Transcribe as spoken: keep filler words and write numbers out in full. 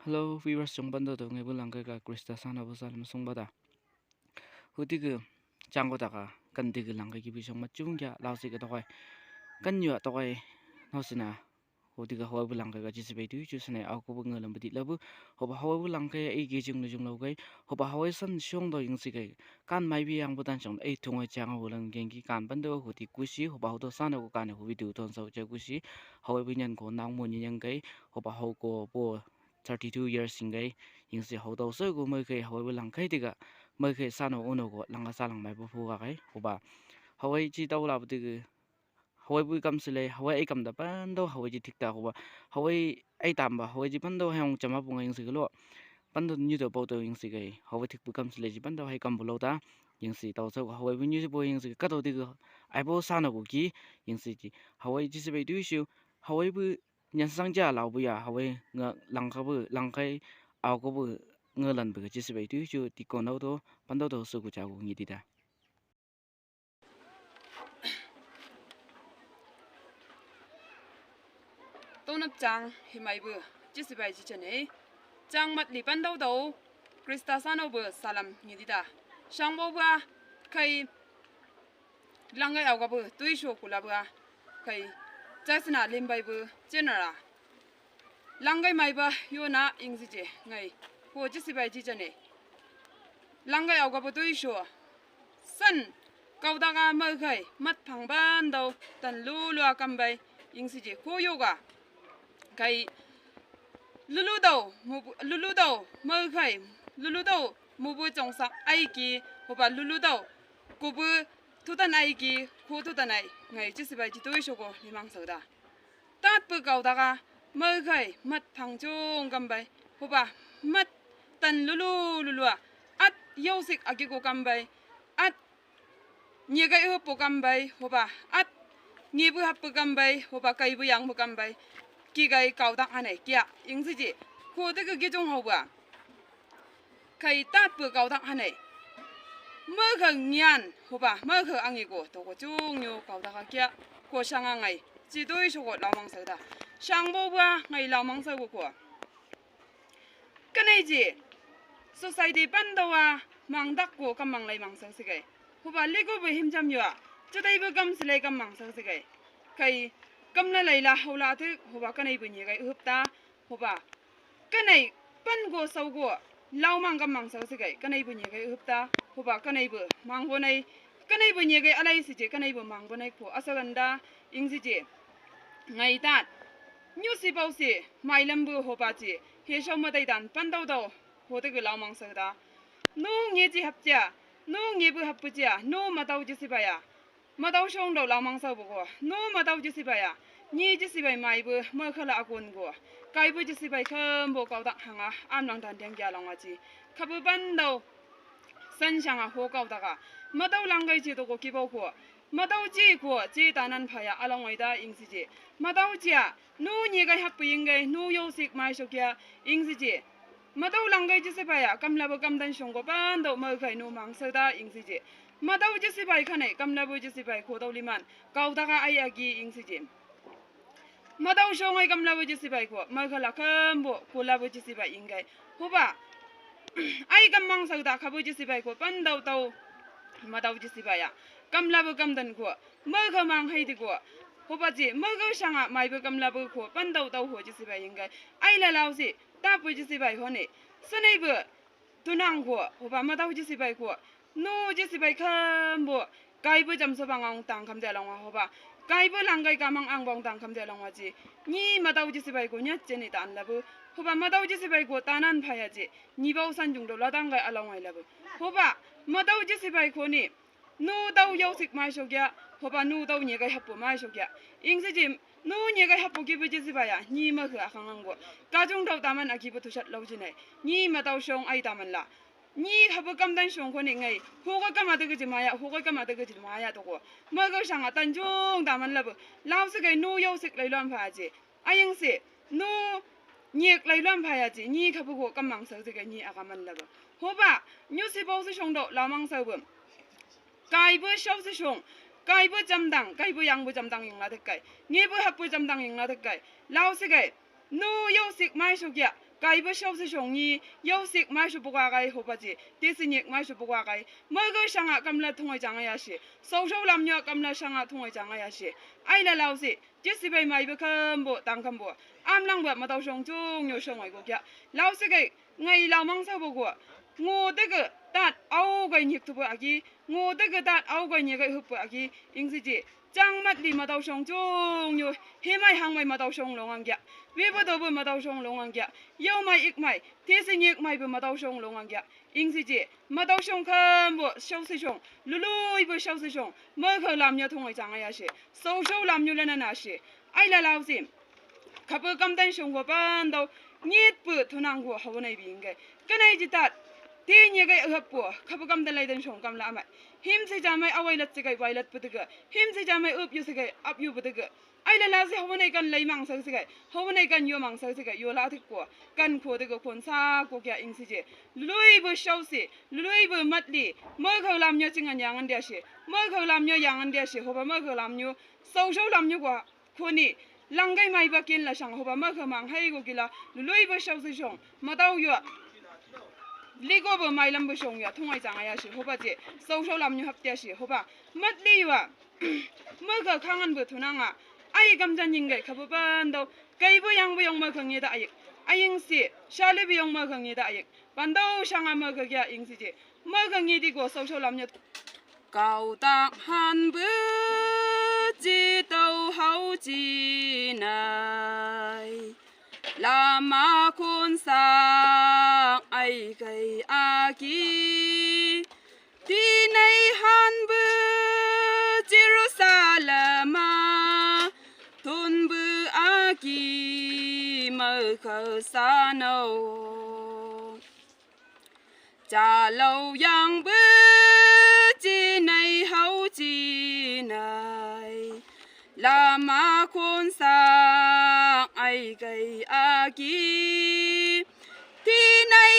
Hello viewers, song bando to ngai bu langkai ka Krista sana bu salam song bada. Huti ke changko taka kan digi langkai ki bi song ma chung kia lau si ke tokai. Kan yua tokai no sina. Huti ke hawai bu langkai ka jisi bai tu chu sina au ko bu ngalam bedi labu. Hoba hawai bu langkai ai ke jung lu jung lau kai. Hoba hawai san song do ing si kai. Kan mai bi yang bu tan song ai tungai chang bu lang genki kan bando huti kusi. Hoba hodo sana ko kan hu bi tu ton sau cha kusi. Hawai bu nyan ko nang mo nyan kai. Hoba hau ko bo thirty two years sing kai, ing si hau tau soi ko mai kai hawai bu langkai tiga, mai kai sano uno ko langka salang mai bu fu ga kai, hoba hawai ji tau la bu tiga, hawai bu kam sile, hawai ai kam da pando, hawai ji tik ta hoba, hawai ai tam ba, hawai ji pando hai ong chama bu ngai ing si lo, pando nyu do pau to ing si kai, hawai tik bu kam sile ji pando hai kam bu lo ta, ing si tau soi ko hawai bu nyu ji bo ing si ka to tiga, ai bo sano ko ki, ing si ji, hawai ji si bai tu isu, hawai bu Nyan sang ja lau bu ya, hawai nga langka bu, langkai au ko bu nga lan bu ka jisi bai tu ju ti kon au to, pan dau to su ku ja ku ngi ti da. Tonap chang himai bu, jisi bai ji chane. Chang mat li pan dau dau, Krista sano bu salam ngi ti da. Sang bo bu a, kai Langgai au ga bu tui sho kula bu a kai chasna lim bai bu chenara. Langgai mai ba yona ing si je ngai ko jisi bai ji jane. Langgai au ga bu tui sho san kau daga mau kai mat phang ban dau tan lulu a kam bai ing si je ko yoga. Kai lulu dau, mu-, lulu dau, mau kai, lulu dau, mu bu chong sak ai ki, hoba lulu dau, ku bu tutan ai ki, ku tutan ai, ngai jisi bai ji tui sho ko limang sau da. Tat bu kau daga, mau kai, mat phang chong kam bai, hoba, mat tan lulu, lulu a, at yau sik agi ko kam bai, at Nyegai hap pu kam bai, hoba, at ngebu hap pu kam bai, hoba, kaibu yang pu kam bai. Ki gai kau dak hanai, kia, ing si ji. Ko te ke gijong hoba. Kai tat pu kau dak hanai. Maka ngian, hoba, maka angi ko, to ko chung nyo kau dak kia, ko sanga ngai. Ji tui sho ko lau mang sau da. Sang bo bua, ngai lau mang sau ko. Kanai ji, society pan dau a, mang dak ko kam mang lai mang sau si gai. Hoba ligo bu him jam yua, jadai bu kam silai kam mang sau si gai. Kai, kam la lai la hau la tu, hoba kanai bu nyegai hup ta, hoba. Kanai, pan go sau go, lau mang kam mang sau si gai, kanai bu nyegai hup ta, hoba kanai bu, mang go nai, kanai bu nyegai alai si je, kanai bu mang go nai ko, asa ganda, ing si je. Ngai tat. Nyu si bau si, mai lam bu hoba ji, he sau ma dai dan, pan dau dau, ho te gu lau mang sau da. Nu nge ji hap jia, nu ngebu hap pu jia, nu ma dau ji si baya. Ma dau shong dau lau mang sau bu go, nu ma dau ji si baya. Nyi ji si bai mai bu, ma kala akun go. Kai bu ji si bai kam bu kau dak hanga, am lang dan diang gia long a ji. Kabu pan dau, san shanga ho kau daka. Ma dau langgai ji to ko ki bau ko. Ma dau ji ko, ji tanan phaya, along ai da ing si ji. Ma dau jia, Nu nyegai hap pu ing gai, nu yau sik mai sho kia, ing si ji. Ma dau langgai ji si baya, kam labu kam dan shong go pan dau mau kai nu mang sau da ing si ji. Ma dau ji si bai kanai, kam labu ji si bai ko dau liman, kau daga ai agi ing si ji. Ma dau shong ai kam labu ji si bai ko, mau kala kam bu, ko labu ji si bai ing gai. Hoba, ai kam mang sau da kabu ji si bai ko, pan dau tau, ma dau ji si baya. Kam labu kam dan ko, mau ka mang hai di ko. Hoba ji, mau ka sanga mai bu kam labu ko, pan dau dau ho ji si bai ing gai. Ai la lau si, ta pu ji si bai ho ne. Sanai bu, tunang ko, hoba ma dau ji si bai ko. Nu ji si bai kam bu, kai bu jam so bang ang tang kam de long hoba. Kai bu langgai ka mang ang bang tang kam de long ji. Ni ma dau ji si bai ko, nyat je ni tan labu. Hoba ma dau ji si bai ko, tanan phaya ji. Ni bau san jung do la dang gai along ai labu. Hoba, ma dau ji si bai ko ni. Nu dau yau sik mai sho kia, hoba nu dau nyegai hap pu mai sho kia. Ing si ji, nu nyegai hap pu ki bu ji si baya, ni ma hu akang ang go. Ka jung dau taman a ki bu tu sat lau ji nai. Ni ma dau shong ai taman la. Ni hap pu kam dan shong ko ni ngai. Ho ko kam a de ke ji maya, ho ko kam a de ke ji maya to ko. Ma ga sanga tan jung taman labu. Lau si gai nu yau sik lai luan pha ji. Ayang si, nu nyek lai luan phaya ji, ni kabu ko kam mang sau ji gai ni a kam man labu. Hoba, nyu si bau si shong dau lau mang sau bu. Kai bu shau si shong, kai bu jam dang, kai bu yang bu jam dang ing la dek kai. Nge bu hap bu jam dang ing la dek kai. Lau si gai, nu yau sik mai sho kia, Kaibo sausisong ni, yausik mai supuka kai hopa ji, tisi nyik mai supuka kai, maga sanga kamla tungai jangai asi, sausau lamnyo kamla sanga tungai jangai asi. Ai la lausi, tisi bai mai ba kambo, tang kambo. Amlang ba matausong tung nyo song ai go kia. Lausi kai, ngai lau mangsa bo go. Ngo dege tat au gai nyik tubo agi, ngo dege tat au gai nyik gai hupo agi, ing si ji. Chang matli matausong tung nyo, himai hangmai matausong longang kia. Bibo dobo matausong longang kia. Yau mai ik mai, tisi nyik mai ba matausong longang kia. Ing si ji, matausong kambo, sausisong, lului ba sausisong, maga lamnyo tungai jangai asi, sausau lamnyo lana nasi. Ai la lausi. Kapa kamdan song go pandau, nyit pu tunang go hau nai binggai. Kanai ji tat, ti nyik gai hap pu, kapa kamdan lai dan song kamla amai. Him si jamai awai lat si gai wai lat pu dege, him si jamai up yu si gai up yu pu dege. Ai la lausi hau nai kan lai mangsa si gai, hau nai kan yo mangsa si gai, yo la tik ko, kan ko dege kon sa ko kia ing si ji. Lului ba sausi, lului ba matli, maga lamnyo chingan yangan dia si, maga lamnyo yangan dia si, hopa maga lamnyo, sausau lamnyo go, koni, langgai mai ba kin la sang hopa maga mang hai go kila, lului ba sausisong, matau yo. Ligo ba mai lam ba song ya, tungai jangai asi, hopa ji, sausau lamnyo hap dia si, hopa, matli yo. Maga kangan ba tunanga, ai kamjan nyinggai kapa pandau, kaibo yang ba yong maga ngi da ai, ai ing si, sale ba yong maga ngi da ai, pandau sanga maga kia ing si ji, maga ngi di go sausau lamnyo. Kau tak han bu ji tau hau ji nai. Lama kun sak ai kai aki. Tinai han bu Jerusalema. Tun bu aki mau kau sanau. Jalau yang bu jinai hau jinai. Lama kun sak ai kai aki. Tinai